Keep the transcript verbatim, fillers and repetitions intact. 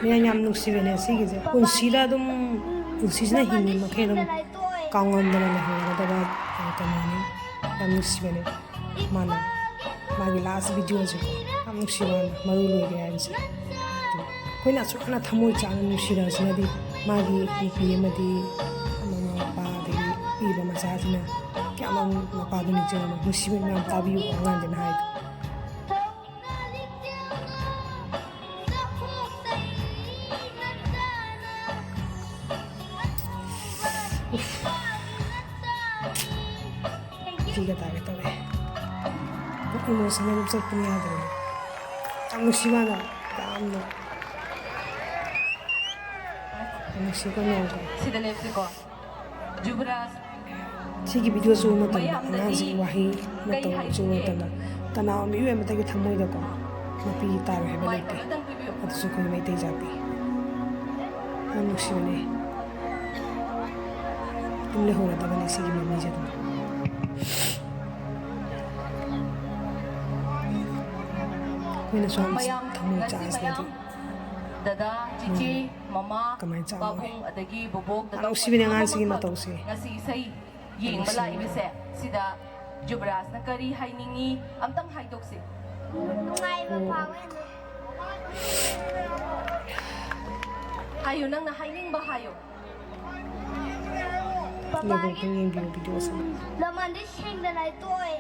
ꯃꯌꯥꯝ ꯌꯥꯝ ꯅꯨꯡꯁꯤꯕꯅꯦ ꯁꯤꯒꯤꯁꯦ꯫ ꯄꯨꯟꯁꯤꯗ ꯑꯗꯨꯝ, ꯄꯨꯟꯁꯤꯁꯤꯅ ꯍꯤꯡꯉꯤ ꯃꯈꯩ ꯑꯗꯨꯝ ꯀꯥꯎꯉꯝꯗꯅ ꯂꯩꯍꯧꯒꯗꯕ ꯀꯩꯅꯣꯅꯤ꯫ ꯌꯥꯝ ꯅꯨꯡꯁꯤꯕꯅꯦ꯫ ꯃꯥꯅ ꯃꯥꯒꯤ ꯂꯥꯁ ꯚꯤꯗꯤꯑꯣꯁꯦꯀꯣ, ꯌꯥꯝ ꯅꯨꯡꯁꯤꯕ ꯃꯔꯨ ꯂꯣꯏꯒꯦ ꯍꯥꯏꯕꯁꯦ꯫ ꯑꯩꯈꯣꯏꯅ ꯑꯁꯨꯛ ꯌꯥꯝꯅ ꯊꯃꯣꯏ ꯆꯥꯛꯅ ꯅꯨꯡꯁꯤꯔꯁꯤꯅꯗꯤ ꯃꯥꯒꯤ ꯅꯨꯄꯤ ꯑꯃꯗꯤ ꯃꯃꯥ ꯃꯄꯥ ꯑꯗꯒꯤ ꯄꯤꯕ ꯃꯆꯥꯁꯤꯅ ꯀꯌꯥꯝ ꯃꯄꯥꯗꯨ ꯅꯤꯡꯁꯤꯡꯉꯝꯃꯣꯏ꯫ ꯅꯨꯡꯁꯤꯕ ꯃꯌꯥꯝ ꯇꯥꯕꯤꯌꯨꯀꯣ ꯑꯉꯥꯡꯗꯨꯅ ꯍꯥꯏꯗꯣ꯫ ꯄꯤꯒ ꯇꯥꯒꯦ ꯇꯧꯋꯦ꯫ ꯏꯃꯣꯁꯅꯦꯜ ꯆꯠꯄꯅꯤ ꯌꯥꯗ꯭ꯔꯦ꯫ ꯌꯥꯝ ꯅꯨꯡꯁꯤ ꯃꯥꯅ꯫ ꯌꯥꯝꯅ ꯅꯨꯡꯁꯤꯀꯣ ꯃꯌꯥꯝꯁꯦ꯫ ꯁꯤꯗ ꯂꯦꯞꯁꯤꯀꯣ꯫ ꯖꯨꯕꯔꯥꯖ꯫ ꯁꯤꯒꯤ ꯚꯤꯗꯤꯑꯣꯁꯨ ꯃꯇꯝꯗ ꯃꯌꯥꯝꯗꯗꯤ ꯑꯉꯥꯡꯁꯤꯡꯒꯤ ꯋꯥꯍꯩ ꯀꯩ ꯃꯇꯧ ꯍꯥꯏꯅꯤꯡꯒꯦ? ꯃꯇꯝꯗ ꯀꯅꯥ ꯃꯤꯑꯣꯏ ꯑꯃꯠꯇꯒꯤ ꯊꯃꯣꯏꯗꯀꯣ ꯃꯄꯤ ꯇꯥꯔꯣꯏ ꯍꯥꯏꯕ ꯃꯥꯏꯛ ꯂꯩꯇꯦ꯫ ꯑꯃꯇꯪ ꯄꯤꯕꯤꯌꯨ꯫ ꯑꯗꯨꯁꯨ ꯑꯩꯈꯣꯏ ꯃꯩꯇꯩ ꯖꯥꯇꯤ꯫ ꯌꯥꯝ ꯅꯨꯡꯁꯤꯕꯅꯦ꯫ ꯑꯗꯨꯝ ꯂꯩꯍꯧꯔꯗꯕꯅꯦ ꯁꯤꯒꯤ ꯃꯃꯤꯁꯦ ꯑꯗꯨꯝ꯫ ꯑꯩꯈꯣꯏꯅꯁꯨ ꯌꯥꯝ ꯃꯌꯥꯝ, ꯊꯃꯣꯏ ꯉꯁꯤ ꯆꯥꯛꯑꯁꯤꯅꯗꯤ ꯃꯌꯥꯝ, ꯗꯗꯥ, ꯆꯤꯆꯦ, ꯃꯃꯥ, ꯀꯃꯥꯏꯅ ꯆꯥꯎꯔꯦ? ꯄꯥꯕꯨꯡ, ꯑꯗꯒꯤ ꯕꯣꯕꯣꯛ, ꯌꯥꯝ ꯗꯗꯥ, ꯅꯨꯡꯁꯤꯕꯅꯦ ꯑꯉꯥꯡꯁꯤꯒꯤ ꯄꯨꯝꯅꯃꯛ ꯃꯇꯧꯁꯦ꯫ ꯉꯁꯤ ꯏꯁꯩ ꯌꯦꯡꯕ ꯅꯨꯡꯁꯤꯕꯅꯦ꯫ ꯂꯥꯛꯏꯕꯁꯦ ꯁꯤꯗ ꯖꯨꯕꯔꯥꯖꯅ ꯀꯔꯤ ꯍꯥꯏꯅꯤꯡꯉꯤ ꯑꯝꯇꯪ ꯍꯥꯏꯗꯣꯛꯁꯤ꯫ ꯅꯨꯡꯉꯥꯏꯕ ꯑꯣ꯫ ꯐꯥꯎꯋꯦ꯫ ꯍꯥꯏꯌꯨ, ꯅꯪꯅ ꯍꯥꯏꯅꯤꯡꯕ ꯍꯥꯏꯌꯨ꯫ ꯄꯄꯥꯒꯤ ꯌꯦꯡꯕꯤꯌꯨ ꯚꯤꯗꯤꯑꯣꯁꯦ꯫ ꯂꯃꯟꯗꯤ ꯁꯦꯡꯗꯅ ꯇꯣꯛꯑꯦ꯫